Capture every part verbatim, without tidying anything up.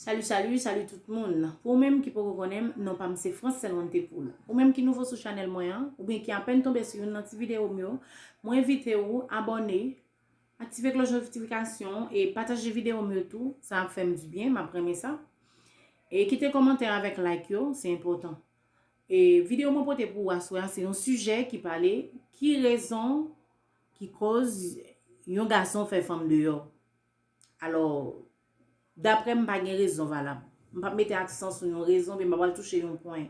Salut, salut, salut tout moun. Pou ou menm ki poko konnen m, non pa m se Francel Montepoul. Ou menm ki nouvo sou chanèl mwen an, oubyen ki apèn tonbe sou youn nan ti videyo m yo, mwen envite ou abòne, aktive klòch notifikasyon e pataje videyo m yo tou. Sa ap fè m di byen, m ap renmen sa. E kite kòmantè avèk like yo, se enpòtan. E videyo mwen pote pou ou aswè a, se yon sijè ki pale ki rezon ki koz yon gason fè fanm deyò. Alò, daprè m, pa gen rezon valab. M p ap mete aksan sou yon rezon, men m pa pral touche yon pwen.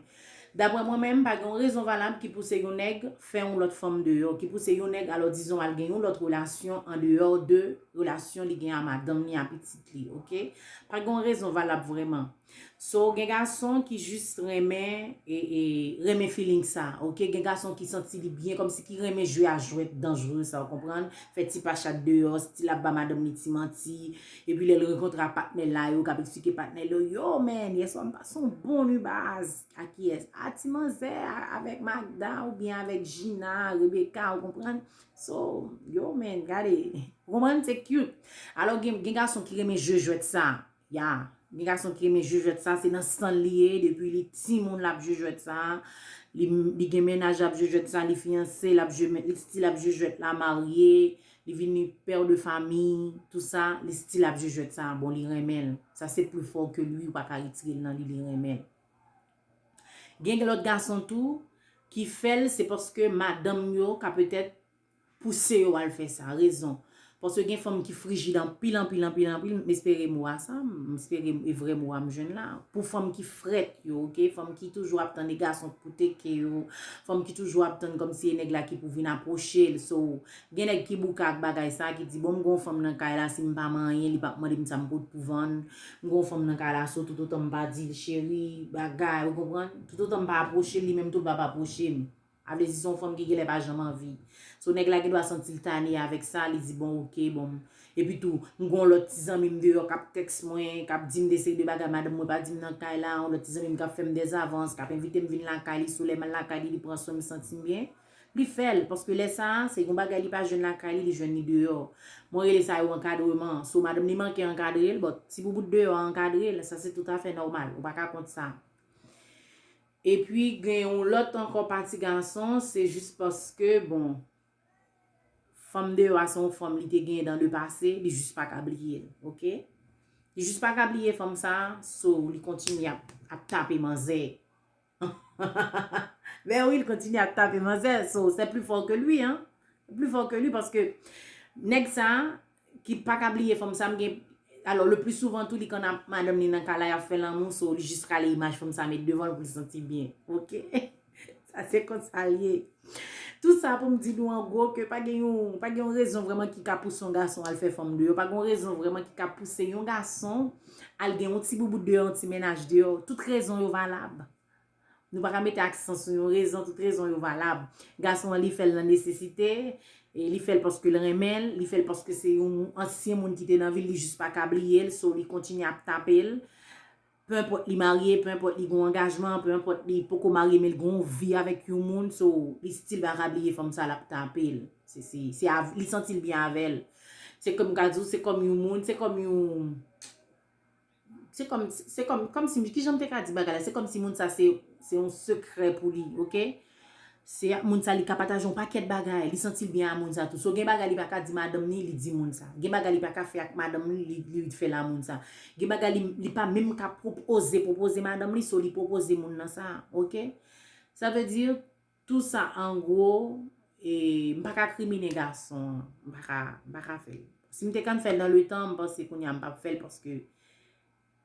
Daprè mwen menm, pa gen yon rezon valab ki pouse yon nèg fè yon lòt fanm deyò, ki pouse yon nèg, alò, dizon, al gen yon lòt relasyon andeyò de relasyon li gen a madanm li, a pitit li, oke? Pa gen yon rezon valab vrèman. So, gen gason ki jis renmen, e, e, renmen feeling sa, oke? Gen gason ki santi li byen, kòmsi ki renmen jwe a jwèt danjere sa, ou konprann? Fè ti pachat deyò, stil ap ba madanm li ti manti, epi lè l rankontre a patnè la yo, k ap eksplike patnè l yo, yo, man, yèswa m pase yon bon nwi baz. A kiyès? A ti manzè, a, avèk Magda, oubyen avèk Gina, Rebecca, ou konprann? So, yo, man, gade, ou konprann? Se cute. Alò, gen, gen gason ki renmen jwe jwèt sa. Ya, gen gason ki renmen jwe jwèt sa, se nan san l li ye, depi li timoun l ap jwe jwèt sa. Li, li gen mennaj, l ap jwe jwèt sa, li fiyanse, l ap jwe, li stil ap jwe jwèt la, marye, li vini pè de fami, tou sa, li stil ap jwe jwèt sa. Bon, li renmen l. Sa se pli fò ke li, ou pa ka retire l nan li, li renmen l. Gen lòt gason tou ki fè l, se paske madanm yo ka petèt pouse yo al fè sa, rezon. Paske gen fanm ki frijid anpil, anpil, anpil, anpil, m espere mo a sa, m espere e vrè mo a m jwenn la. Pou fanm ki frèt yo, oke? Fanm ki toujou ap tann gason pou teke yo, fanm ki toujou ap tann kòmsi e nèg la ki pou vin apwoche l. So, gen nèg ki bouke ak bagay sa, ki di, bon, m gon fanm nan kay la, si m pa manyen, li p ap mande m sa m pot pou vann. M gon fanm nan kay la, so toutotan m pa di l cheri, bagay, ou konprann? Toutotan m pa apwoche l, li menm tou l p ap apwoche m. A vle di se yon fanm ki genlè pa janm anvi. So nèg la gen dwa santi l tane avèk sa, li di bon, oke, bon. Epi tou, m gon lòt ti zanmi m deyò k ap tèks mwen, k ap di m de seri de bagay madanm mwen pa di m nan kay la, yon lòt ti zanmi m k ap fè m dèzavans, k ap envite m vin lakay li, so lè m al lakay li, li pran swen m, santi m byen. Li fè l, paske lè sa a, se yon bagay li pa jwenn lakay li, li jwenn li deyò. Mwen rele sa yo ankadreman. So madanm li manke ankadre l, but ti boubout deyò a ankadre l, sa se toutafè nòmal, ou pa ka kont sa. Epi gen yon lòt ankò pati gason, se jis paske, bon, fanm deyò a se yon fanm li te genyen dan le pase, li jis pa ka bliye l, oke? Li jis pa ka bliye fanm sa, so li kontinye ap, ap tape manzè. Ben wi, li kontinye ap tape manzè, so c'est plus fort que lui, hein. Plus fort que lui, paske nèg sa, ki pa ka bliye fanm sa, m gen, alò, le plus souvent tou, li konn ap madanm li nan kay la, y ap fè lanmou, so li jis rale imaj fanm sa, met devan l pou l santi byen, oke? Sa se konsa l ye. Tout sa pou m di nou an gwo ke pa gen yon, pa gen yon rezon vrèman ki ka pouse yon gason al fè fanm deyò, pa gen yon rezon vrèman ki ka pouse yon gason al gen yon ti boubout deyò, yon ti mennaj deyò. Tout rezon yo valab. Nou pa ka mete aksan sou yon rezon, tout rezon yo valab. Gason an, li fè l nan nesesite, e li fè l paske l renmen l, li fè l paske se yon ansyen moun ki te nan vi l, li jis pa ka bliye l, so li kontinye ap tape l. Peu importe li marye, peu importe li gon angajman, peu importe li poko marye, men l gon vi avèk yon moun, so li still pa ka bliye fanm sa, l ap tape l. Se, se, se av-, li santi l byen avè l. Se kòm m ka di w, se kòm yon moun, se kòm yon, se kòm, se kòm, kòmsi, kijan m te ka di bagay la, se kòmsi moun sa se, se yon sekrè pou li, oke? Se ak moun sa li ka pataje yon pakèt bagay, li santi l byen a moun sa tou. So gen bagay li pa ka di madanm li, li di moun sa. Gen bagay li pa ka fè ak madanm li, li, li fè l a moun sa. Gen bagay li, li pa menm ka pwopoze, pwopoze madanm li, so li pwopoze moun nan sa, oke? Sa vle di, tou sa an gwo, e, m pa ka krimine gason an, m pa ka, m pa ka fè l. Si m te konn fè l nan le tan, m panse kounye a m p ap fè l paske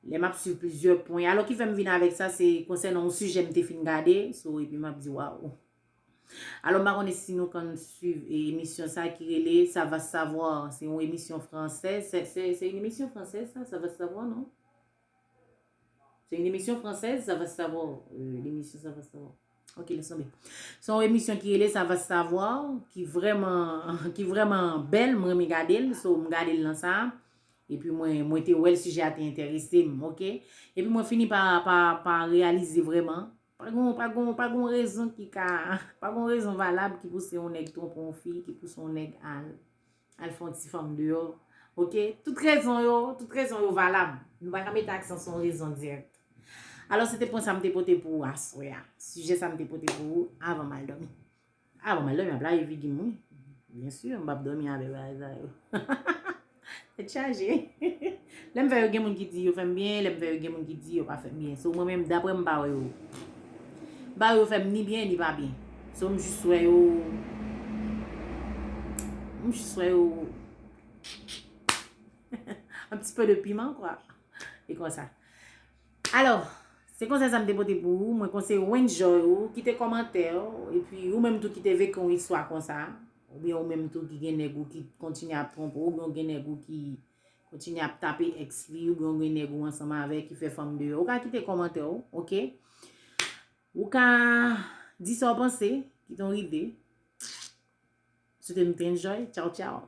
lè m ap swiv plizyè pwen. Alò ki fè m vin avèk sa, se konsènan yon sijè m te fin gade, so, epi m ap di, waw. Alò, m pa konnen si nou konn swiv, e, emisyon sa ki rele Ça va se savoir. Se yon emisyon fransèz. Se, se, se yon emisyon fransèz, sa? Ça va se savoir, non? Se yon emisyon fransèz, Ça va se savoir. Euh, l'émission Ça va se savoir. Ok, laisse tomber. Se yon emisyon ki rele Ça va se savoir, ki vrèman, ki vrèman bèl, m renmen gade l, so m gade l nan sa. Epi mwen, mwen te wè l, sijè a te enterese m, oke? Epi mwen fini pa, pa, pa reyalize vrèman. Pa gon, pa gon, pa gon rezon ki ka, pa gon rezon valab ki pouse yon nèg twonpe yon fi, ki pouse yon nèg al, al fè yon ti fanm deyò. Ok? Tout rezon yo, tout rezon yo valab. Nou pa ka mete aksan sou yon rezon dirèk. Alò, se te pwen sa m te pote pou ou aswè a. Sijè sa m te pote pou ou avan m al dòmi. Avan m al dòmi, m ap lave figi m, wi. Byen si, m p ap dòmi avè bagay sa yo. Tèt chaje. Lè m fè yo, gen moun ki di yo fè m byen, lè m fè yo, gen moun ki di yo pa fè m byen. So, mwen menm, daprè m, m pa wè yo. M pa wè yo fè m ni byen, ni pa byen. So, m jis wè yo, m jis wè yo un petit peu de piment, quoi. E konsa. Alò, se konsèy sa m te pote pou ou. Mwen konseye w enjoy ou, kite kòmantè w, epi ou menm tou ki te veke yon istwa konsa, oubyen ou menm tou ki gen nèg ou ki kontinye ap twonpe w, oubyen ou gen nèg ou ki kontinye ap tape ex li, oubyen ou gen nèg ou ansanm avè ki fè fanm deyò. Ou ka kite kòmantè w, ok? Ou ka di sa w panse, kite yon ide. Swete nou te enjoy. Tchaw, tchaw.